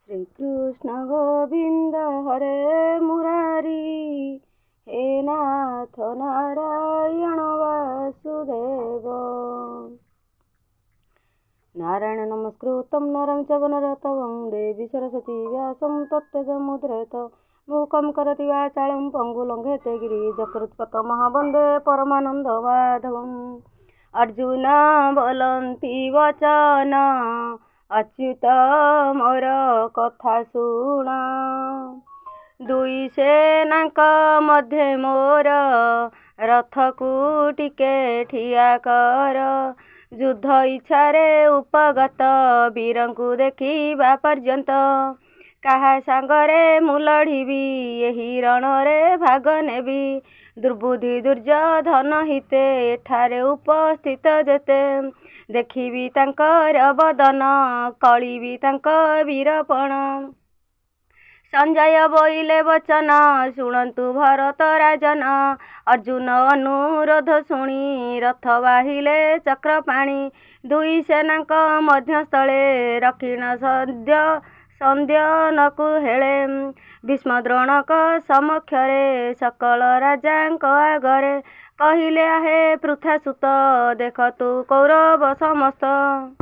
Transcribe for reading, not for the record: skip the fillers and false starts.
ଶ୍ରୀକୃଷ୍ଣ ଗୋବିନ୍ଦ ହରେ ମୁରାରୀ, ହେ ନାଥ ନାରାୟଣ ବାସୁଦେବ। ନାରାୟଣ ନମସ୍କୃତಂ ନରಂ ଚ ନରୋତ୍ତମଂ ଦେବୀ ସରସ୍ୱତୀ ବ୍ୟାସಂ ତତ୍ତେଜମୁଦ୍ରେତ। ମୂକଂ କରୋତି ବାଚାଳଂ ପଙ୍ଗୁ ଲଙ୍ଘୟତେ ଗିରି ଯକୃତ୍ପତମଃ ବନ୍ଦେ ପରମାନନ୍ଦ ମାଧବಂ। ଅର୍ଜୁନ ବୋଲନ୍ତି ବଚନ, ଅଚ୍ୟୁତ ମୋର କଥା ଶୁଣ। ଦୁଇ ସେନାଙ୍କ ମଧ୍ୟେ ମୋର ରଥକୁ ଟିକେ ଠିଆ କର। ଯୁଦ୍ଧ ଇଚ୍ଛାରେ ଉପଗତ ବୀରଙ୍କୁ ଦେଖିବା ପର୍ଯ୍ୟନ୍ତ କାହା ସାଙ୍ଗରେ ମୁଁ ଲଢ଼ିବି, ଏହି ରଣରେ ଭାଗ ନେବି? ଦୁର୍ବୁଦ୍ଧି ଦୁର୍ଯ୍ୟୋଧନ ହିତ ଏଠାରେ ଉପସ୍ଥିତ ଯେତେ, ଦେଖିବି ତାଙ୍କର ବଦନ, କଳିବି ତାଙ୍କ ବୀରପଣ। ସଞ୍ଜୟ ବୋଇଲେ ବଚନ, ଶୁଣନ୍ତୁ ଭରତ ରାଜନ। ଅର୍ଜୁନ ଅନୁରୋଧ ଶୁଣି ରଥ ବାହିଲେ ଚକ୍ରପାଣି। ଦୁଇ ସେନାଙ୍କ ମଧ୍ୟସ୍ଥଳେ ରଖିଣ ସଦ୍ୟ ସନ୍ଦ୍ୟନକୁ ହେଳେ। ଭୀଷ୍ମ ଦ୍ରୋଣଙ୍କ ସମକ୍ଷରେ ସକଳ ରାଜାଙ୍କ ଆଗରେ କହିଲେ, ଆହେ ପୃଥାସୁତ, ଦେଖ ତୁ କୌରବ ସମସ୍ତ।